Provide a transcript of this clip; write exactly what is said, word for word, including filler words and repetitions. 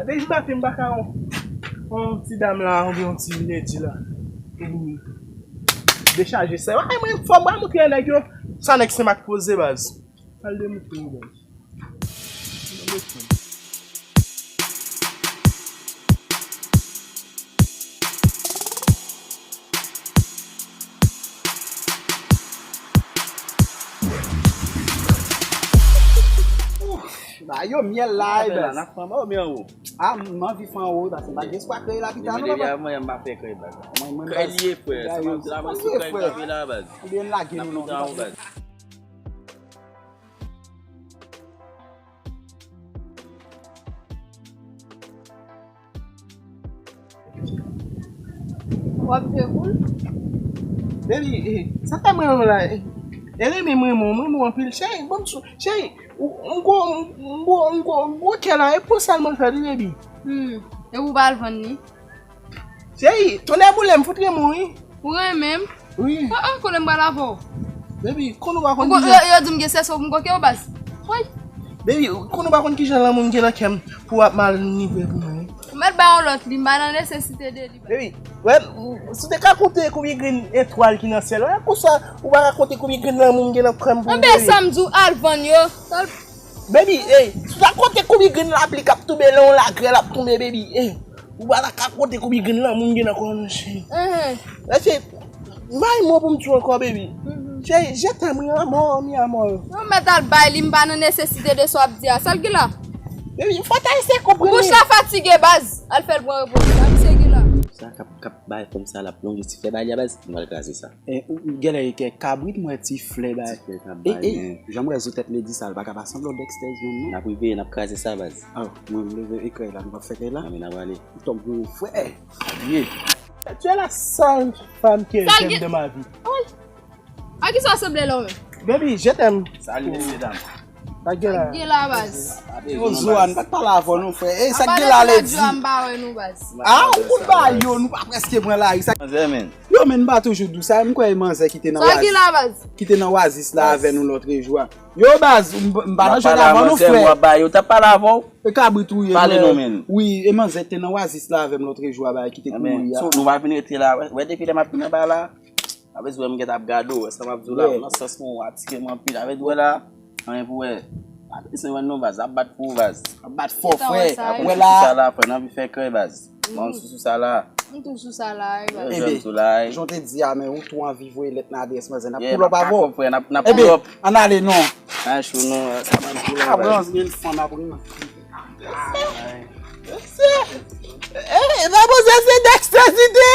Depi maten m pa ka wè yon ti dam la, oubyen yon ti ledi la. Pou dechaje sa. Ay, mwen fò m pral montre nèg yo. Sa nèg se mak poze baz. Pral demontre yo baz. Ba yo myèl la, e baz. N ap pran ba yo myèl anwo. A, m anvi fè anwo, baz. M pa gen espwa kreye lapital non, papa. Mwen, mwen, baz. Kreye liye, frè. Sa pa la, mwen sou kreye kanpe la, baz. Ebyen, lage nou non. W ap jwe poul? Baby, eh, sa fè mwen la, eh. Eleni, mwen, mwen, mwen, mwen anpil. Cheri, bon, cheri, m gwo, m gwo, m gwo, m gwo kè la, e pou sa l mwen fè li, baby. Hmm, e ou pa al vann li? Cheri, tonnè boule m, fout renmen w, wi. Ou renmen m? Wi. Ah, ah, konnen m pral avè w. Baby, konnen w pa konn kijan. Yo, yo di m gen sèso pou m koke w baz. Woy. Baby, konnen w pa konn kijan lanmou m gen nan kè m pou w ap mal nivre pou mwen, wi. Ou mèt ba yon lòt li, m pa nan nesesite de li. Baby, wè, si w te ka konte konbyen grenn etwal ki nan syèl la, konsa ou pa ka konte konbyen grenn lanmou m gen nan kè m pou ou, baby. Anben sa m di w al vann yo. Baby, ey, si w ta konte konbyen grenn lapli k ap tonbe lè yon lagrèl ap tonbe, baby, ey. Ou pa ta ka konte konbyen grenn lanmou m gen nan kò w non, cheri. Enhen. Cheri, m pa gen mo pou m di w ankò, baby. Cheri, je t'aime, mi amor, mi amor. Ou mèt al bay li, m pa nan nesesite de sa w ap di a. Sa l gen la? Baby, fò w ta eseye konprann li. Bouch la fatige, baz. Al fè l pran repo. Sa misye gen la? Sa k ap, k ap bay fanm sa l ap lonje ti flè bay li a, baz. M pral kraze sa. E, ou, ou genlè e kè kabrit, m wè ti flè bay. Ti flè k ap bay, men. Jan m wè zo tèt Lady sa, l pa ka pa sanble yon Dexter menm, non? N ap rive, n ap kraze sa, baz. Ah, mwen m leve ekrèy la, nou p ap fè kèy la? Nan, men n ap ale. Ton gwo frè. Ye. Tu es la seule femme que j'aime de ma vie. Sa l gen? Woy. A kisa w sanble la, ou menm? Baby, je t'aime. Salut, mesye dam. Sa k gen la? Sa k gen la, baz? Yo, Zoan, pa t pale avè w non, frè. Ey, sa k gen la, Lady? M pa wè nou, baz. Ah, ou kout ba yo, nou pa prèske pran lari. Sa manzè, men. Yo, men, m pa toujou di w sa, m kwè e manzè ki te nan Oasis. Sa k gen la, baz? Ki te nan Oasis la avè nou lòtrejou a. Yo, baz, m, m pa nan jwèt avè w non, frè. W ap pale a manzè, w ap ba yo, t ap pale avè w. E kabrit ou ye, frè. Pale non, men. Wi, e manzè ki te nan Oasis la avè m lòtrejou a, bagay ki te kouri a. So, nou pa vin rete la, wè, wè depi lè m ap vin anba la. Apre, wè m gentan ap gade w, wè sa m ap di w la, nan sans mwen, w atire m anpil. Avèk wè la, anyen pou wè. Pa bezwen wè non, baz, ap bat pou ou, baz. Ap bat fò, frè. Wè la. Sa la, frè, n anvi fè krè, baz. Mwen sou, sou sa la. M tou sou sa la, wi, baz. Ebe, jan w te di a, men ou tou anvi voye lèt nan adrès manzè. N ap pull up avè w. Frè, n ap, n ap pull up. Ann ale non. An chou non, sa m ap di w la, baz. Apre yon fanm apre. Mesye! Ey, mademoiselle, se Dexter Cité!